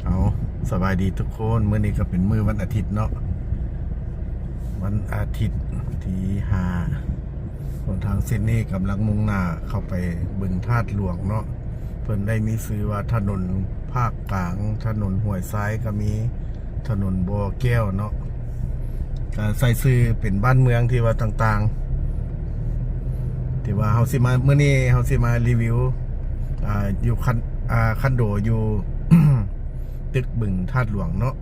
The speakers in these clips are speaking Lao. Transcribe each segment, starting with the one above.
ເອົາ ສະບາຍດີທຸກຄົນ, ມື້ນີ້ກໍເປັນມື້ວັນອາທິດເນາະ, ວັນອາທິດທີຫ້າ. ຫົນທາງເສັ້ນນີ້ກຳລັງມຸ່ງໜ້າເຂົ້າໄປບຶງທາດຫຼວງເນາະ, ເພິ່ນໄດ້ມີຊື່ວ່າຖະໜົນພາກກາງ, ຖະໜົນຫ້ວຍຊາຍກໍມີ, ຖະໜົນບໍ່ແກ້ວເນາະ, ກໍໃສ່ຊື່ເປັນບ້ານເມືອງທີ່ວ່າຕ່າງໆ ທີ່ວ່າເຮົາຊິມາ, ມື້ນີ້ເຮົາຊິມາຣີວິວ ອ່າ ຢູ່ຄັນ ອ່າ ຄອນໂດຢູ່ ຕຶກບຶງທາດຫຼວງເນາະ.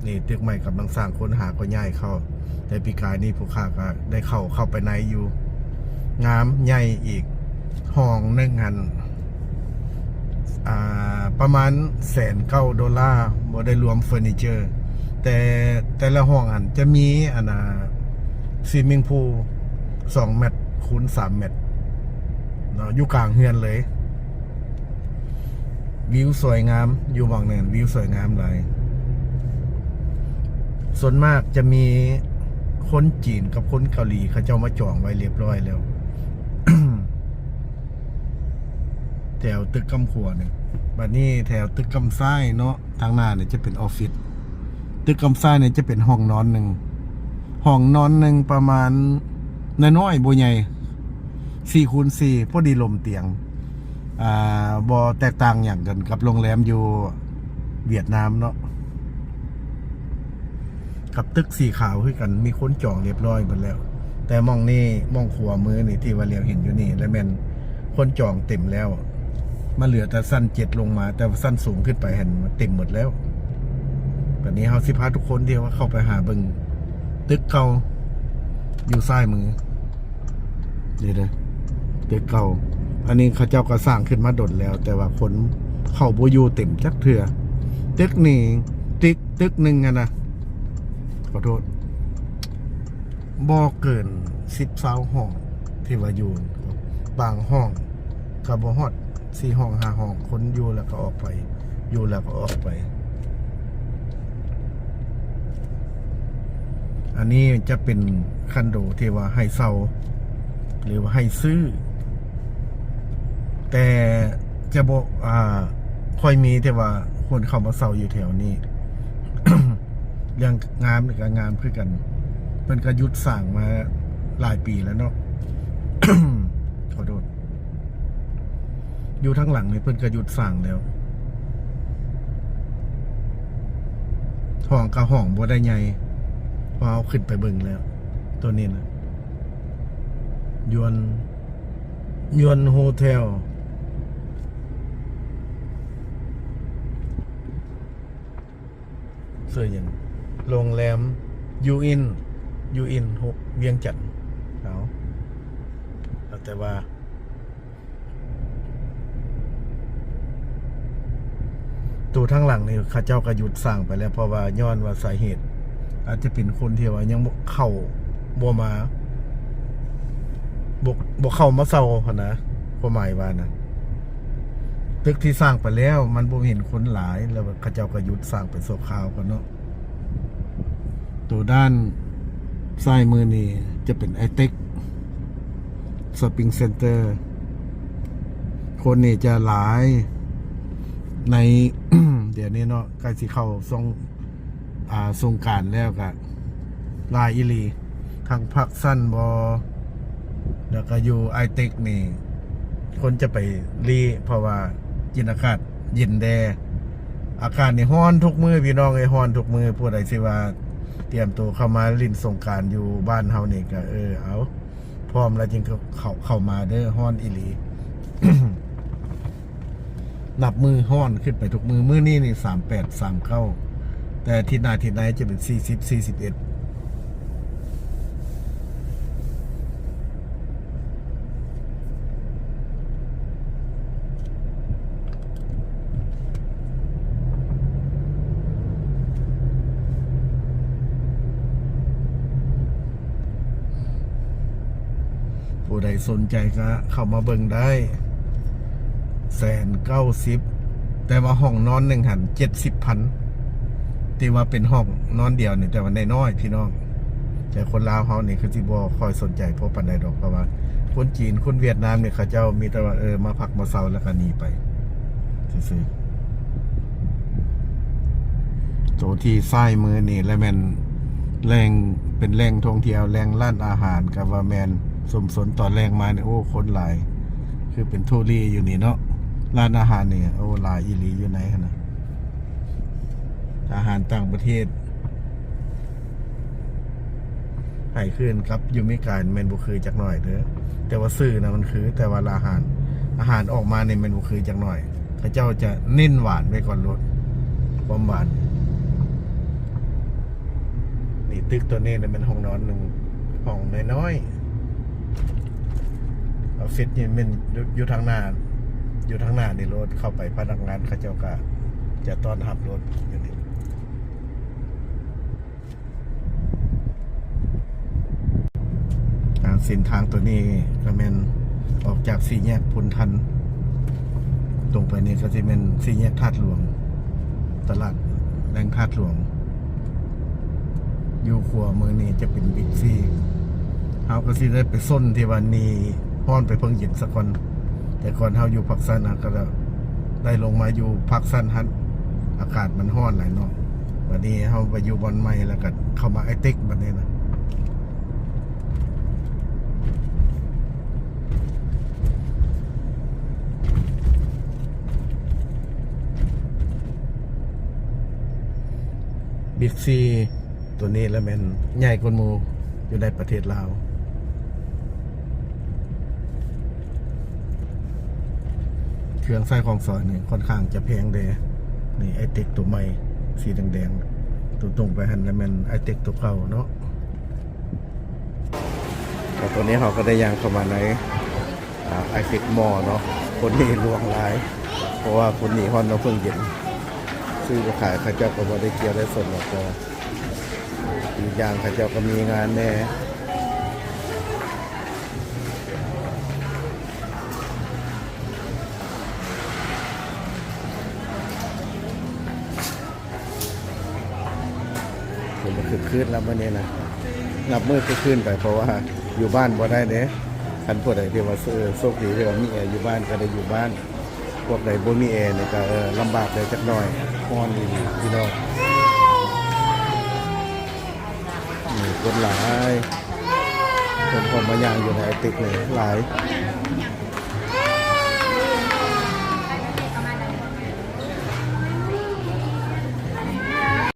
ນີ້ຕຶກໃໝ່ກຳລັງສ້າງ, ຄົນຫາກໍຍ້າຍເຂົ້າ, ແຕ່ປີກາຍນີ້ພວກຂ້າກໍໄດ້ເຂົ້າ, ເຂົ້າໄປໃນຢູ່, ງາມໃຫຍ່ອີກ. ຫ້ອງໜຶ່ງຫັ້ນ ອ່າ ປະມານແສນເກົ້າໂດລາ, ບໍ່ໄດ້ລວມເຟີນີເຈີ, ແຕ່ແຕ່ລະຫ້ອງຫັ້ນຈະມີ ອັນນ່າ ສະວິມມິງພູ ສອງແມັດຄູນສາມແມັດເນາະ, ຢູ່ກາງເຮືອນເລີຍ. ວິວສວຍງາມ, ຢູ່ໝ່ອງນັ້ນວິວສວຍງາມຫຼາຍ. ສ່ວນມາກຈະມີຄົນຈີນກັບຄົນເກົາຫຼີ ເຂົາເຈົ້າມາຈອງໄວ້ລຽບຮ້ອຍແລ້ວ ແຖວຕຶກກ້ຳຂວານີ້. ບັດນີ້ແຖວຕຶກກ້ຳຊ້າຍເນາະ, ທາງໜ້ານີ້ຈະເປັນອອບຟິດ, ຕຶກກ້ຳຊ້າຍນີ້ຈະເປັນຫ້ອງນອນໜຶ່ງ, ຫ້ອງນອນໜຶ່ງປະມານ ນ້ອຍໆ ບໍ່ໃຫຍ່, ສີ່ຄູນສີ່ ພໍດີລົມຕຽງ. ອ່າ ບໍ່ແຕກຕ່າງຫຍັງກັນກັບໂຮງແຮມຢູ່ຫວຽດນາມເນາະ, ກັບຕຶກສີຂາວຄືກັນ, ມີຄົນຈອງລຽບຮ້ອຍເບິດແລ້ວ. ແຕ່ໝ່ອງນີ້, ໝ່ອງຂວາມືນີ້ ທີ່ວ່າຫຼຽວເຫັນຢູ່ນີ້ ລະແມ່ນຄົນຈອງເຕັມແລ້ວ, ມັນເຫຼືອແຕ່ຊັ້ນເຈັດລົງມາ, ແຕ່ວ່າຊັ້ນສູງຂຶ້ນໄປຫັ້ນເຕັມໝົດແລ້ວ. ບັດນີ້ເຮົາຊິພາທຸກຄົນ ທີ່ວ່າເຂົ້າໄປຫາເບິ່ງຕຶກເກົ່າຢູ່ຊ້າຍມື. ນີ້ເດີ ຕຶກເກົ່າ, ອັນນີ້ເຂົາເຈົ້າກໍສ້າງຂຶ້ນມາດົນແລ້ວ, ແຕ່ວ່າຄົນເຂົ້າບໍ່ຢູ່ເຕັມຈັກເທື່ອ. ຕຶກນີ້ ຕຶກ ຕຶກໜຶ່ງຫັ້ນນະ, ຂໍໂທດ, ບໍ່ເກີນສິບ ຊາວຫ້ອງທີ່ວ່າຢູ່, ບາງຫ້ອງກໍບໍ່ຮອດສີ່ຫ້ອງຫ້າຫ້ອງ, ຄົນຢູ່ແລ້ວກໍອອກໄປ, ຢູ່ແລ້ວກໍອອກໄປ. ອັນນີ້ຈະເປັນຄອນໂດທີ່ວ່າໃຫ້ເຊົ່າ ຫຼືວ່າໃຫ້ຊື້, ແຕ່ຈະບໍ່ ອ່າ ຄ່ອຍມີທີ່ວ່າຄົນເຂົ້າມາເຊົ່າຢູ່ແຖວນີ້. ເລື່ອງງາມນີ້ກໍງາມຄືກັນ, ເພິ່ນກໍຢຸດສ້າງມາຫຼາຍປີແລ້ວເນາະ, ຂໍໂທດ. ຢູ່ທາງຫຼັງນີ້ເພິ່ນກໍຢຸດສ້າງແລ້ວ, ຫ້ອງກໍຫ້ອງບໍ່ໄດ້ໃຫຍ່, ເພາະເຮົາຂຶ້ນໄປເບິ່ງແລ້ວ. ໂຕນີ້ນະ ຢວນ ຢວນໂຮເທວ ຊື່ຫຍັງ? ໂຮງແຮມຢູອິນ ຢູອິນ ວຽງຈັນ. ເອົາ ແຕ່ວ່າ ໂຕທາງຫຼັງນີ້ເຂົາເຈົ້າກໍຢຸດສ້າງໄປແລ້ວ, ເພາະວ່າຍ້ອນວ່າສາເຫດ ອາດຈະເປັນຄົນທີ່ວ່າຍັງບໍ່ເຂົ້າ ບໍ່ມາ ບໍ່ ບໍ່ເຂົ້າມາເຊົ່າຫັ້ນນະ, ຄວາມໝາຍວ່ານະ. ຕຶກທີ່ສ້າງໄປແລ້ວມັນບໍ່ເຫັນຄົນຫຼາຍ ແລ້ວເຂົາເຈົ້າກໍຢຸດສ້າງໄປຊົ່ວຄາວກ່ອນເນາະ. ໂຕດ້ານຊ້າຍມືນີ້ຈະເປັນໄອເຕັກຊັອບປິງເຊັນເຕີ, ຄົນນີ້ຈະຫຼາຍໃນ ດຽວນີ້ເນາະ, ໃກ້ຊິເຂົ້າຊ່ວງ ອ່າ ສົງການແລ້ວກະຫຼາຍອີ່ຫຼີ, ທັງພາກຊັນບໍ ແລ້ວກະຢູ່ໄອເຕັກນີ້ ຄົນຈະໄປລີ້ ເພາະວ່າກິນອາກາດເຢັນແດ່. ອາກາດນີ້ຮ້ອນທຸກມື້ພີ່ນ້ອງເອີຍ, ຮ້ອນທຸກມື້. ຜູ້ໃດຊິວ່າຕຽມໂຕເຂົ້າມາຫຼິ້ນສົງການຢູ່ບ້ານເຮົານີ້ກະ ເອີ ເອົາ ພ້ອມແລ້ວຈຶ່ງເຂົ້າ ເຂົ້າມາເດີ, ຮ້ອນອີ່ຫຼີ. ນັບມື້ຮ້ອນຂຶ້ນໄປທຸກມື້. ມື້ນີ້ນີ້ສາມແປດ ສາມເກົ້າ, ແຕ່ທິດໜ້າ ທິດໃນຈະເປັນສີ່ສິບ ສີ່ສິບເອັດ. ຜູ້ໃດສົນໃຈກໍເຂົ້າມາເບິ່ງໄດ້. ແສນເກົ້າສິບ, ແຕ່ວ່າຫ້ອງນອນໜຶ່ງຫັ້ນເຈັດສິບພັນ, ທີ່ວ່າເປັນຫ້ອງນອນດຽວນີ້ ແຕ່ວ່ານ້ອຍໆ ພີ່ນ້ອງ. ແຕ່ຄົນລາວເຮົານີ້ຄືຊິບໍ່ຄ່ອຍສົນໃຈພໍປານໃດດອກ, ເພາະວ່າຄົນຈີນ ຄົນຫວຽດນາມນີ້ ເຂົາເຈົ້າມີແຕ່ວ່າ ເອີ ມາພັກມາເຊົາແລ້ວກໍໜີໄປຊື່ໆ. ໂຕທີ່ຊ້າຍມືນີ້ລະແມ່ນແຫຼ່ງ ເປັນແຫຼ່ງທ່ອງທ່ຽວ ແຫຼ່ງຮ້ານອາຫານ ກໍວ່າແມ່ນ. ຊຸມຊົນຕອນແລງມານີ້ ໂອ້ ຄົນຫຼາຍ ຄືເປັນທຸລີຢູ່ນີ້ເນາະ. ຮ້ານອາຫານນີ້ ໂອ້ ຫຼາຍອີ່ຫຼີຢູ່ໃນຫັ້ນນະ ອາຫານຕ່າງປະເທດ. ໃຫ້ຄືນກັບຢູ່ເມກາແມ່ນບໍ່ຄືຈັກໜ້ອຍເດີ ແຕ່ວ່າຊື່ນະມັນຄື ແຕ່ວ່າລະອາຫານ ອາຫານອອກມານີ້ແມ່ນບໍ່ຄືຈັກໜ້ອຍ. ເຂົາເຈົ້າຈະເນັ້ນຫວານໄວ້ກ່ອນໂລດ ຄວາມຫວານ. ນີ້ຕຶກໂຕນີ້ນະແມ່ນຫ້ອງນອນໜຶ່ງຫ້ອງນ້ອຍໆ. ອອບຟິດນີ້ແມ່ນຢູ່ ຢູ່ທາງໜ້າ ຢູ່ທາງໜ້ານີ້ໂລດ. ເຂົ້າໄປພະນັກງານເຂົາເຈົ້າກະຈະຕ້ອນຮັບໂລດຢູ່ນີ້. ອ່າ ເສັ້ນທາງໂຕນີ້ກໍແມ່ນອອກຈາກສີ່ແຍກໂພນທັນ ຕົງໄປນີ້ກໍຊິແມ່ນສີ່ແຍກທາດຫຼວງ ຕະຫຼາດແຫຼ່ງທາດຫຼວງ. ຢູ່ຂວາມືນີ້ຈະເປັນບິກຊີ ເຮົາກໍຊິໄດ້ໄປໂຊນທີ່ວ່າໜີຮ້ອນໄປເພິ່ງເຢັນສາກ່ອນ. ແຕ່ກ່ອນເຮົາຢູ່ພາກຊັ້ນ ເຮົາກໍໄດ້ລົງມາຢູ່ພາກຊັ້ນຫັ້ນ ອາກາດມັນຮ້ອນຫຼາຍເນາະ. ບັດນີ້ເຮົາໄປຢູ່ບ່ອນໃໝ່ ແລ້ວກໍເຂົ້າມາໄອເຕັກບັດນີ້ນະ. ບິກຊີ ໂຕນີ້ລະແມ່ນໃຫຍ່ກວ່າໝູ່ຢູ່ໃນປະເທດລາວ. ເຄື່ອງໃຊ້ຂອງສອຍນີ້ຄ່ອນຂ້າງຈະແພງເດ້. ນີ້ໄອເຕັກໂຕໃໝ່ສີແດງໆ ໂຕຕົງໄປຫັ້ນລະແມ່ນໄອເຕັກໂຕເກົ່າເນາະ. ແລ້ວຕອນນີ້ເຮົາກໍໄດ້ຍ່າງເຂົ້າມາໃນ ອ່າ ໄອເຕັກມໍເນາະ. ຄົນນີ້ຫຼວງຫຼາຍ ເພາະວ່າຄົນນີ້ຮ້ອນມາເພິ່ງເຢັນ ຊື້ມາຂາຍເຂົາເຈົ້າກໍບໍ່ໄດ້ກ່ຽວໄດ້ສົນແລ້ວ ກໍອີກຢ່າງເຂົາເຈົ້າກໍມີງານແດ່. ເປັນຄຶກຄື້ນແລ້ວມື້ນີ້ນະ ນັບມື້ຄຶກຄື້ນໄປ ເພາະວ່າຢູ່ບ້ານບໍ່ໄດ້ເດ້. ຄັນຜູ້ໃດທີ່ວ່າ ເອີ ໂຊກດີທີ່ວ່າມີແອຢູ່ບ້ານກໍໄດ້ຢູ່ບ້ານ ພວກໃດບໍ່ມີແອນີ້ກໍ ເອີ ລຳບາກໄດ້ຈັກໜ້ອຍ ຮ້ອນອີ່ຫຼີພີ່ນ້ອງ. ນີ້ຄົນຫຼາຍ ຄົນເຂົ້າມາຍ່າງຢູ່ໃນໄອເຕັກນີ້ຫຼາຍ.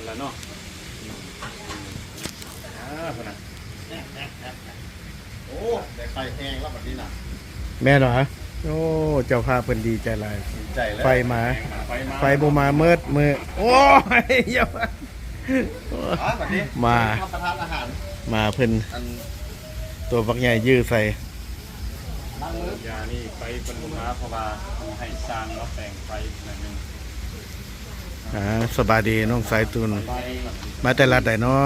ລະເນາະ ອ່າ ພຸ້ນນະ ໂອ້ ໄດ້ໄຟແຮງແລ້ວບັດນີ້ນະ. ແມ່ນຫວາ? ໂອ້ ເຈົ້າພາບເພິ່ນດີໃຈຫຼາຍ ດີໃຈແລ້ວ ໄຟມາ ໄຟມາ ໄຟບໍ່ມາເໝິດມື້. ໂອ້ຍ ຢ່າວ່າ ອ່າ ບັດນີ້ມາ ມາປະທານອາຫານ ມາເພິ່ນ ອັນ ຕົວບັກໃຫຍ່ຢື້ໃສ່ ລ້າງມື. ຢານີ້ໄຟເພິ່ນບໍ່ມາ ເພາະວ່າໃຫ້ຊ່າງເນາະ ແປງໄຟໜ້ອຍໜຶ່ງ. ອ່າ ສະບາຍດີນ້ອງສາຍຕຸນ ສະບາຍດີ. ມາແຕ່ລັດໃດເນາະ?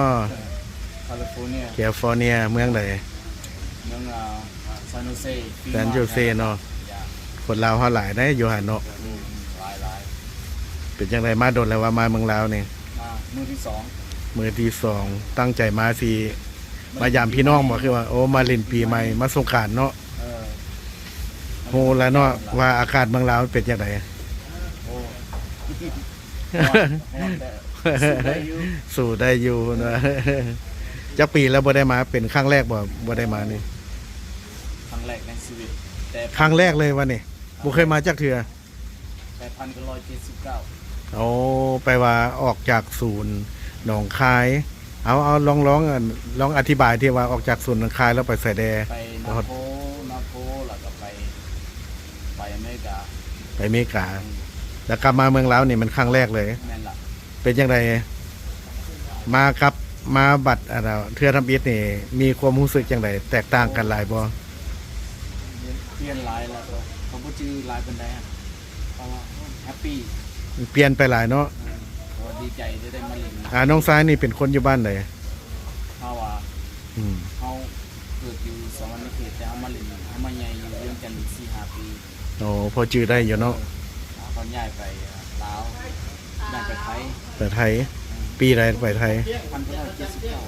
ຄາລິຟໍເນຍ ຄາລິຟໍເນຍ. ເມືອງໃດ? ເມືອງ ອ່າ ຊານໂຮເຊ ຊານໂຮເຊເນາະ. ຄົນລາວເຮົາຫຼາຍໃດຢູ່ຫັ້ນເນາະ. ອືມ ຫຼາຍໆ. ເປັນຈັ່ງໃດ ມາດົນແລ້ວວ່າມາເມືອງລາວນີ້? ມາມື້ທີສອງ ມື້ທີສອງ. ຕັ້ງໃຈມາຊິມາຢາມພີ່ນ້ອງບໍ່? ຄືວ່າ ໂອ້ ມາຫຼິ້ນປີໃໝ່ ມາສົງການເນາະ. ເອີ ຮູ້ແລ້ວເນາະວ່າອາກາດເມືອງລາວມັນເປັນຈັ່ງໃດ? ໂອ້ ຮ້ອນ ຮ້ອນແຕ່ ສູ້ໄດ້ຢູ່ ສູ້ໄດ້ຢູ່ເນາະ. ຈັກປີແລ້ວບໍ່ໄດ້ມາ? ເປັນຄັ້ງແລກບໍ່ ບໍ່ໄດ້ມານີ້? ຄັ້ງແລກໃນຊີວິດ ແຕ່ ຄັ້ງແລກເລີຍວ່ານີ້ ບໍ່ເຄີຍມາຈັກເທື່ອ. ແປດພັນເກົ້າຮ້ອຍເຈັດສິບເກົ້າ. ໂອ້ ແປວ່າອອກຈາກສູນໜອງຄາຍ. ເອົາ ເອົາ ລອງ ລອງ ອັນ ລອງອະທິບາຍທີ່ວ່າອອກຈາກສູນໜອງຄາຍແລ້ວໄປໃສແດ່? ໄປນາໂພ ນາໂພ ແລ້ວກໍໄປ ໄປອາເມລິກາ. ໄປອາເມລິກາ. ອືມ. ແລ້ວກັບມາເມືອງລາວນີ້ແມ່ນຄັ້ງແລກເລີຍ? ແມ່ນລະ. ເປັນຈັ່ງໃດ ມາກັບ ມາບັດ ອັນ ເທື່ອທຳອິດນີ້ ມີຄວາມຮູ້ສຶກຈັ່ງໃດ? ແຕກຕ່າງກັນຫຼາຍບໍ່? ປ່ຽນ ປ່ຽນຫຼາຍແລ້ວ ກໍ ກໍບໍ່ຈື່ຫຼາຍປານໃດ ເພາະວ່າແຮບປີ້. ປ່ຽນໄປຫຼາຍເນາະ. ອືມ ກໍດີໃຈທີ່ໄດ້ມາຫຼິ້ນ. ອ່າ ນ້ອງຊາຍນີ້ເປັນຄົນຢູ່ບ້ານໃດ? ເຮົາວ່າ ອືມ ເຮົາເກີດຢູ່ສະຫວັນນະເຂດ ແຕ່ເຮົາມາຫຼິ້ນ ເຮົາມາໃຫຍ່ຢູ່ວຽງຈັນສີ່ຫ້າປີ. ໂອ້ ພໍຈື່ໄດ້ຢູ່ເນາະ. ເອີ ເຮົາກໍຍ້າຍໄປລາວ ຍ້າຍໄປໄທ. ໄປໄທ. ອືມ. ປີໃດໄປໄທ? ພັນເກົ້າຮ້ອຍເຈັດສິບເກົ້າ.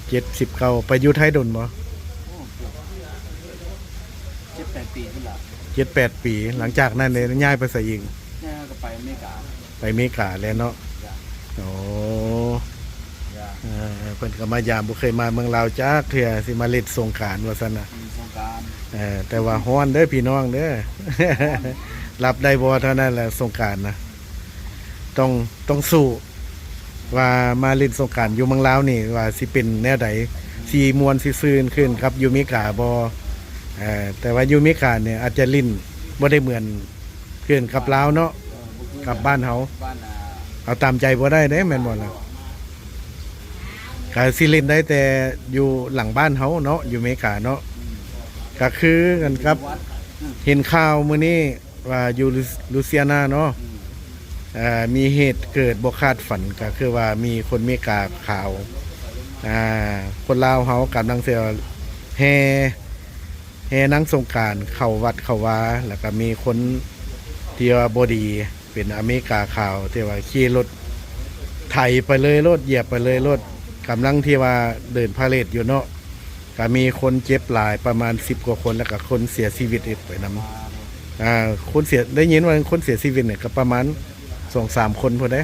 ເຈັດສິບເກົ້າ. ໄປຢູ່ໄທດົນບໍ່? ໂອ້ ເກືອບເຈັດແປດປີພຸ້ນລະ. ເຈັດແປດປີ. ຫຼັງຈາກນັ້ນເດ ຍ້າຍໄປໃສອີກ? ຍ້າຍກໍໄປອາເມລິກາ. ໄປອາເມລິກາແລ້ວເນາະ. ໂອ້ ເພິ່ນກໍມາຢາມ ບໍ່ເຄີຍມາເມືອງລາວຈັກເທື່ອ ຊິມາຫຼິ້ນສົງການວ່າຊັ້ນນະ. ເອີ ແຕ່ວ່າຮ້ອນເດີພີ່ນ້ອງເດີ ຮັບໄດ້ບໍ່ເທົ່ານັ້ນແຫຼະ ສົງການນະ ຕ້ອງ ຕ້ອງສູ້ວ່າມາຫຼິ້ນສົງການຢູ່ເມືອງລາວນີ້ວ່າຊິເປັນແນວໃດ ຊິມ່ວນຊິຊື່ນຂຶ້ນກັບຢູ່ເມກາບໍ່. ເອີ ແຕ່ວ່າຢູ່ເມການີ້ອາດຈະຫຼິ້ນບໍ່ໄດ້ເໝືອນ ຄືກັນກັບລາວເນາະ ກັບບ້ານເຮົາ ເອົາຕາມໃຈບໍ່ໄດ້ເດ້ ແມ່ນບໍ່ລະ? ກະຊິຫຼິ້ນໄດ້ແຕ່ຢູ່ຫຼັງບ້ານເຮົາເນາະ ຢູ່ເມກາເນາະ. ກະຄືກັນກັບເຫັນຂ່າວມື້ນີ້ວ່າຢູ່ລູ ລູເຊຍນາເນາະ ເອີ ມີເຫດເກີດບໍ່ຄາດຝັນ ກະຄືວ່າມີຄົນເມກາຂາວ ອ່າ ຄົນລາວເຮົາກຳລັງຊິແຫ່ ແຫ່ນາງສົງການເຂົ້າວັດເຂົ້າວາ ແລ້ວກໍມີຄົນທີ່ວ່າບໍ່ດີ ເປັນອາເມລິກາຂາວ ທີ່ວ່າຂີ່ລົດໄຖໄປເລີຍໂລດ ຢຽບໄປເລີຍໂລດ ກຳລັງທີ່ວ່າເດີນພາເຣດຢູ່ເນາະ. ກໍມີຄົນເຈັບຫຼາຍປະມານສິບກວ່າຄົນ ແລ້ວກໍຄົນເສຍຊີວິດອີກໄປນຳ. ອ່າ ຄົນເສຍ ໄດ້ຍິນວ່າຄົນເສຍຊີວິດນີ້ກໍປະມານສອງສາມຄົນພຸ້ນເດ້.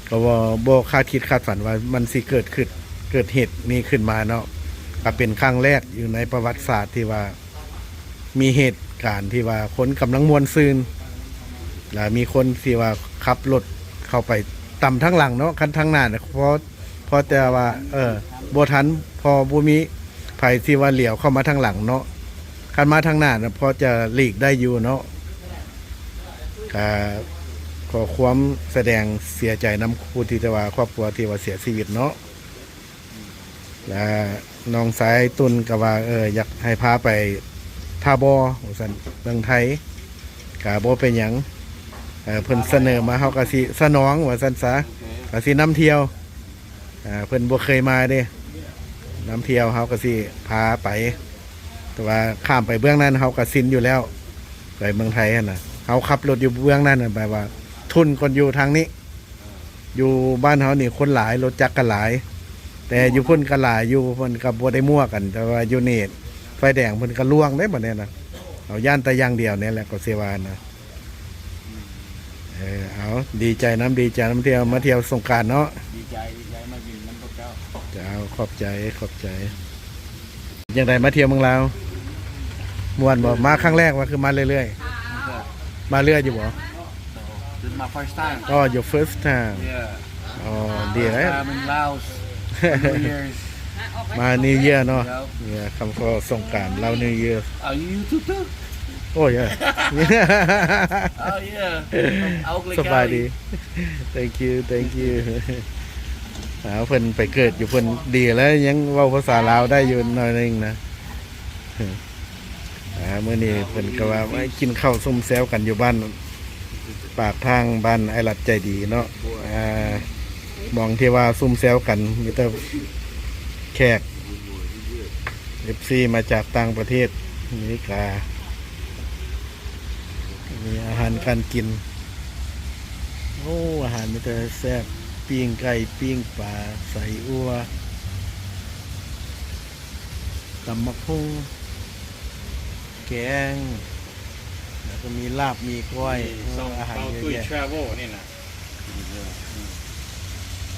ກໍບໍ່ ບໍ່ຄາດຄິດຄາດຝັນວ່າມັນຊິເກີດຂຶ້ນ ເກີດເຫດນີ້ຂຶ້ນມາເນາະ. ກໍເປັນຄັ້ງແລກຢູ່ໃນປະຫວັດສາດທີ່ວ່າມີເຫດການທີ່ວ່າຄົນກຳລັງມ່ວນຊື່ນ ແລ້ວມີຄົນທີ່ວ່າຂັບລົດເຂົ້າໄປຕຳທາງຫຼັງເນາະ. ຄັນທາງໜ້ານະ ພໍ ພໍແຕ່ວ່າ ເອີ ບໍ່ທັນ ພໍບໍ່ມີໃຜທີ່ວ່າຫຼຽວເຂົ້າມາທາງຫຼັງເນາະ. ຄັນມາທາງໜ້ານະ ພໍຈະຫຼີກໄດ້ຢູ່ເນາະ. ກະຂໍຄວາມສະແດງເສຍໃຈນຳຜູ້ທີ່ ແຕ່ວ່າຄອບຄົວທີ່ວ່າເສຍຊີວິດເນາະ. ແລະ ນ້ອງຊາຍຕຸ່ນກໍວ່າ ເອີ ຢາກໃຫ້ພາໄປທ່າບໍ່ ວ່າຊັ້ນ ເມືອງໄທ ກໍບໍ່ເປັນຫຍັງ. ເອີ ເພິ່ນສະເໜີມາ ເຮົາກໍຊິສະໜອງ ວ່າຊັ້ນຊະ ກໍຊິນຳທ່ຽວ. ອ່າ ເພິ່ນບໍ່ເຄີຍມາເດ້ ນຳທ່ຽວ ເຮົາກໍຊິພາໄປ. ແຕ່ວ່າຂ້າມໄປເບື້ອງນັ້ນ ເຮົາກໍຊິນຢູ່ແລ້ວ ໄປເມືອງໄທຫັ້ນນະ. ເຮົາຂັບລົດຢູ່ເບື້ອງນັ້ນນະ ແບບວ່າທຸ່ນກ່ອນຢູ່ທາງນີ້. ຢູ່ບ້ານເຮົານີ້ຄົນຫຼາຍ ລົດຈັກກໍຫຼາຍ ແຕ່ຢູ່ພຸ້ນກໍຫຼາຍຢູ່ ເພິ່ນກໍບໍ່ໄດ້ມົວກັນ. ແຕ່ວ່າຢູ່ນີ້ໄຟແດງເພິ່ນກໍລ່ວງເດ້ ບັດນີ້ນະ. ເຮົາຢ້ານແຕ່ຢ່າງດຽວນີ້ແຫຼະ ກໍຊິວ່ານະ. ເອີ ເອົາ ດີໃຈນຳ ດີໃຈນຳ ທີ່ເຮົາມາທ່ຽວສົງການເນາະ. ດີໃຈ ດີໃຈມາຫຼິ້ນນຳພວກເຈົ້າ. ເຈົ້າ ຂອບໃຈ ຂອບໃຈ. ຈັ່ງໃດ ມາທ່ຽວເມືອງລາວ ມ່ວນບໍ່? ມາຄັ້ງແລກບໍ່ ຄືມາເລື້ອຍໆ? ມາເລື້ອຍຢູ່ບໍ່? This is my first time. Oh, your first time. Yeah. ອໍ ດີແລ້ວ First time in Laos. New Year's. ມາ New Year ເນາະ. Yep. Yeah, come for ສົງການ Lao New Year. Oh, you YouTube too? Oh, yeah. Oh, yeah. ສະບາຍດີ. Thank you, thank you. ອ່າ ເພິ່ນໄປເກີດຢູ່ພຸ້ນ ດີແລ້ວ ຍັງເວົ້າພາສາລາວໄດ້ຢູ່ໜ້ອຍໜຶ່ງນະ. ອ່າ ມື້ນີ້ເພິ່ນກໍວ່າມາກິນເຂົ້າຊຸມແຊວກັນຢູ່ບ້ານປາກທາງ ບ້ານອ້າຍລັດໃຈດີເນາະ. ອ່າ ບ່ອນທີ່ວ່າຊຸມແຊວກັນ ມີແຕ່ແຂກ ເອັຟຊີ ມາຈາກຕ່າງປະເທດ ອາເມລິກາ. ມີອາຫານການກິນ ໂອ້ ອາຫານມີແຕ່ແຊບ ປີ້ງໄກ່ ປີ້ງປາ ໄສ້ອົ່ວ ຕຳບັກຫຸ່ງ ແກງ ແລ້ວກໍມີລາບ ມີກ້ອຍ. ອືມ ອາຫານເຍອະແຍະ. Travel ນີ້ນະ.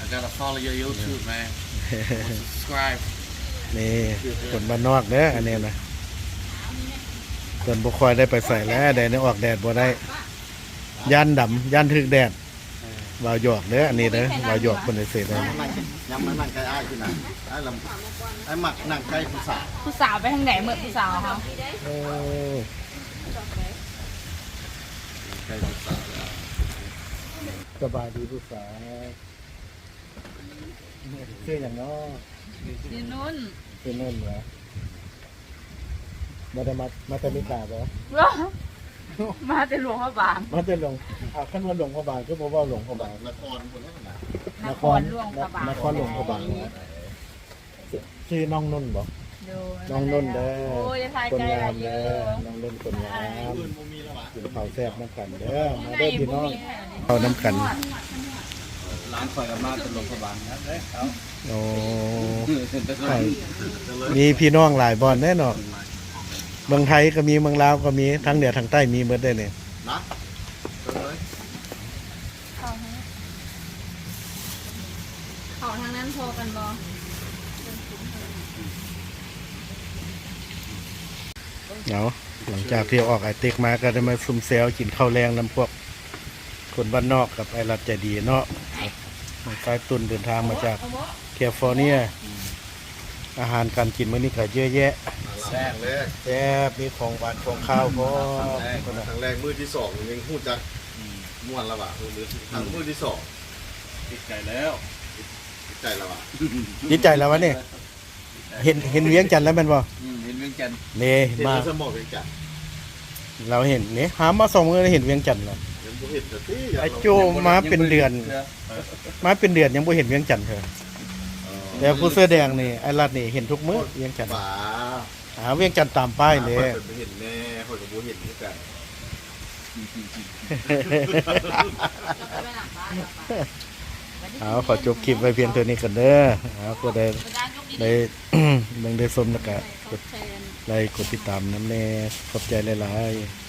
I gotta follow your YouTube, man. Subscribe. ນີ້ຄົນບ້ານນອກເດີ ອັນນີ້ນະ. ເພິ່ນບໍ່ຄ່ອຍໄດ້ໄປໃສແລ້ວ ແດດນີ້ອອກແດດບໍ່ໄດ້ ຢ້ານດຳ ຢ້ານຖືກແດດ. ເອີ ເວົ້າຫຍອກເດີ ອັນນີ້ເດີ ເວົ້າຫຍອກເພິ່ນຊື່ໆເດີ. ນັ່ງ ຍາມມານັ່ງໃກ້ອ້າຍຂຶ້ນນະ ອ້າຍລຳ ອ້າຍມັກນັ່ງໃກ້ຜູ້ສາວ. ຜູ້ສາວໄປທາງໃດ ເໝິດຜູ້ສາວເຮົາ? ໂອ້ ໃກ້ຜູ້ສາວແລ້ວ. ສະບາຍດີຜູ້ສາວ. ຊື່ຫຍັງເນາະ? ຊື່ນຸ່ນ. ຊື່ນຸ່ນຫວາ? ບໍ່ໄດ້ມາ ມາແຕ່ເມກາບໍ່? ມາແຕ່ຫຼວງພະບາງ. ມາແຕ່ຫຼວງ ອ້າວ ຄັນວ່າຫຼວງພະບາງ ຄືບໍ່ເວົ້າຫຼວງພະບາງ? ນະຄອນພຸ້ນແຫຼະນະ. ນະຄອນ ນະຄອນຫຼວງພະບາງ. ນະຄອນຫຼວງພະບາງ. ຊື່ ຊື່ນ້ອງນຸ່ນບໍ່? ໂດຍ ນ້ອງນຸ່ນເດີ. ໂອ້ຍ ຄົນງາມເດີ ນ້ອງນຸ່ນຄົນງາມ. ກິນເຂົ້າແຊບນຳກັນເດີ ມາເດີພີ່ນ້ອງ ເຂົ້ານຳກັນ. ຫຼານຂ້ອຍກໍມາແຕ່ຫຼວງພະບາງນະ. ໂອ້ ມີພີ່ນ້ອງຫຼາຍບ່ອນແດ່ເນາະ. ເມືອງໄທກໍມີ ເມືອງລາວກໍມີ ທາງເໜືອທາງໃຕ້ມີໝົດເດ້ນີ້. ນະ ເອີຍ ເຂົ້າໃຫ້. ເຂົ້າທາງນັ້ນພໍກັນບໍ່? ເອົາ ຫຼັງຈາກທີ່ອອກອ້າຍເຕັກມາ ກໍໄດ້ມາຊຸມແຊວກິນເຂົ້າແລງນຳພວກຄົນບ້ານນອກກັບອ້າຍລັດໃຈດີເນາະ. ນ້ອງຊາຍຕຸ່ນເດີນທາງມາຈາກແຄລິຟອເນຍ. ອາຫານການກິນມື້ນີ້ກໍເຍອະແຍະ ແຊບ ແຊບ ມີຂອງຫວານຂອງຄາວພ້ອມ. ຄັ້ງແລກ ຄັ້ງແລກ ມື້ທີສອງຍັງຮູ້ຈັກ ອືມ ມ່ວນລະຫວາ ມື້ ອືມ ຄັ້ງມື້ທີສອງ ຕິດໃຈແລ້ວ ຕິດໃຈລະຫວາ ຕິດໃຈແລ້ວຫວານີ້. ເຫັນ ເຫັນວຽງຈັນແລ້ວແມ່ນບໍ່? ອືມ ເຫັນວຽງຈັນ ເດ້ ເຫັນມາ ແລ້ວສະໝໍວຽງຈັນ ລາວເຫັນນີ້ ຫາມາສອງມື້ເຫັນວຽງຈັນແລ້ວ. ຍັງບໍ່ເຫັນເທື່ອຕິ ອ້າຍໂຈ້ມາເປັນເດືອນ ຍັງບໍ່ເຫັນເທື່ອ ມາເປັນເດືອນຍັງບໍ່ເຫັນວຽງຈັນເທື່ອ. ອໍ ແຕ່ຜູ້ເສື້ອແດງນີ້ ອ້າຍລັດນີ້ເຫັນທຸກມື້ວຽງຈັນ. ຫວາ ຫາວຽງຈັນຕາມປ້າຍແຫຼະ. ຂ້ອຍໄປເຫັນແດ່ ຂ້ອຍກໍບໍ່ເຫັນຄືກັນ. ເອົາ ຂໍຈົບຄລິບໄວ້ພຽງເທົ່ານີ້ກ່ອນເດີ. ເອົາ ຜູ້ໃດໄດ້ເບິ່ງໄດ້ຊົມແລ້ວກະກົດໄລກ໌ກົດຕິດຕາມນຳແດ່. ຂອບໃຈຫຼາຍໆ.